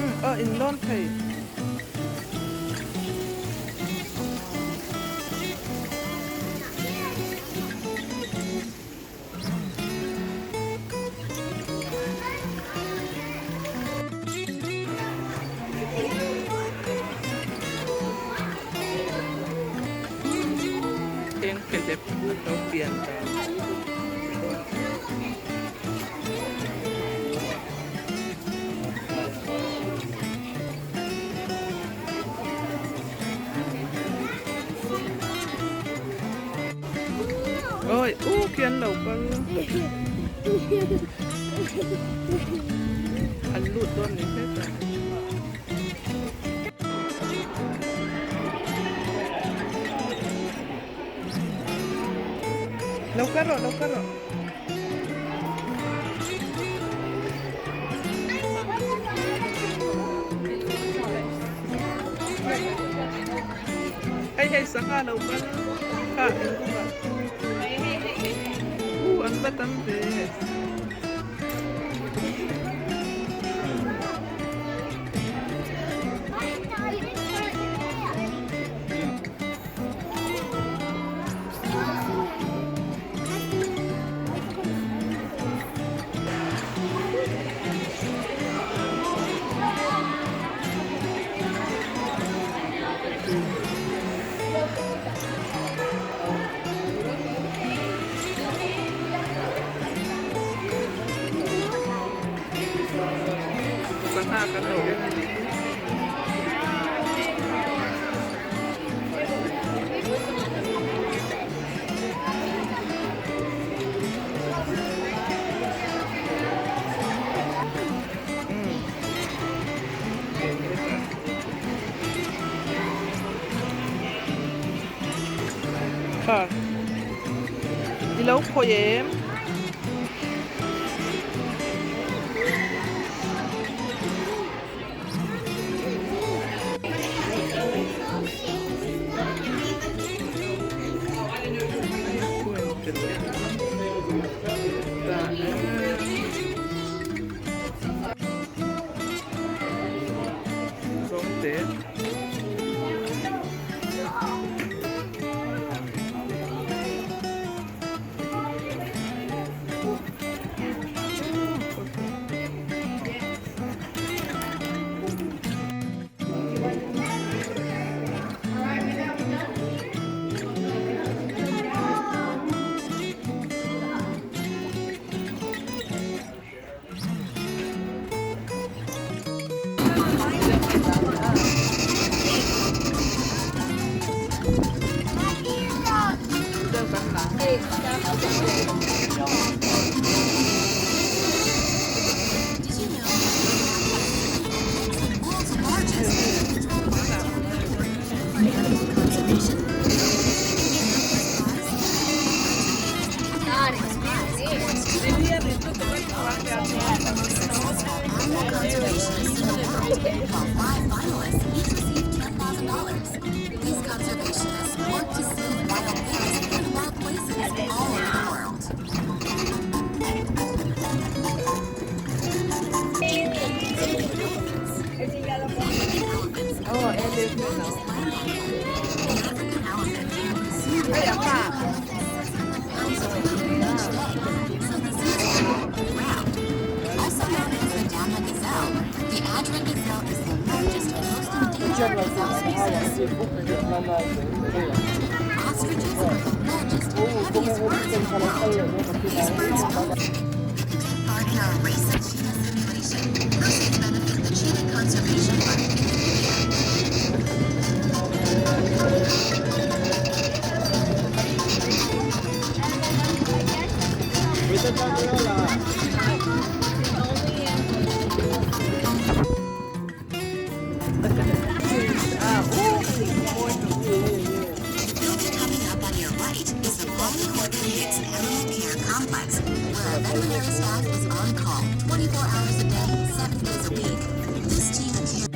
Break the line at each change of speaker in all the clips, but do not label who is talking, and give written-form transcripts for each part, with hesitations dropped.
Umm aw in lawn thei. Eng pelep a lo pian dan. Ôi, u khi an lo kal. An lut dawn ni hle ta. Lo kal rawh, lo kal rawh. Hei hei sangha lo kal kha eng kawngah u an va tam ve. Sangha kan lo en a nih hi. Kha i lo khawih em? Zawngte.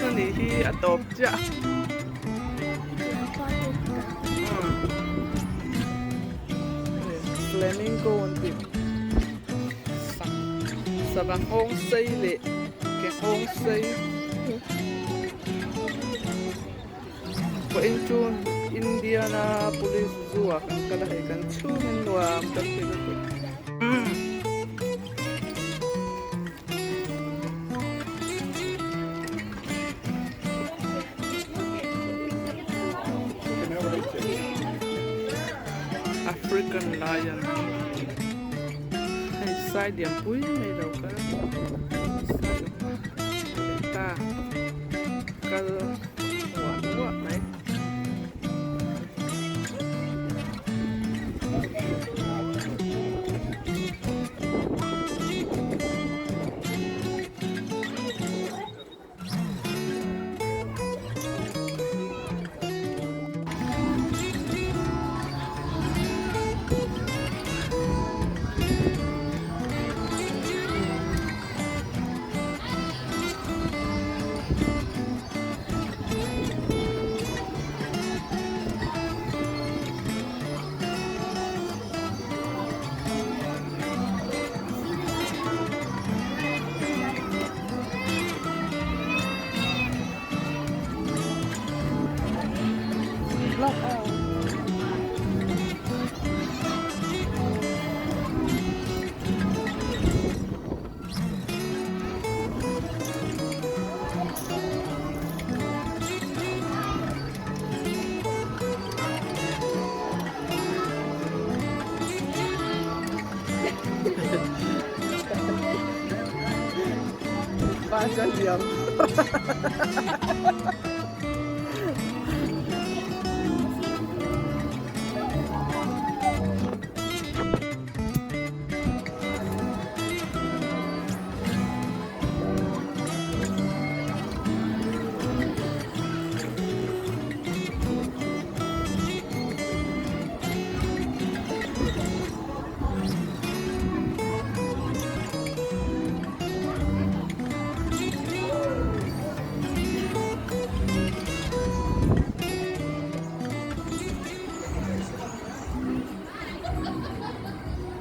Ani hi a tawp chiah. Flamingo an tih sava nghawng sei leh ke nghawng sei. Vawiin chu Indianapolis Zoo ah kan kal a hei kan chhungin nuam kan ti lutuk. African lion hei sai lian pui mai lo kal ta kal uah uah mai.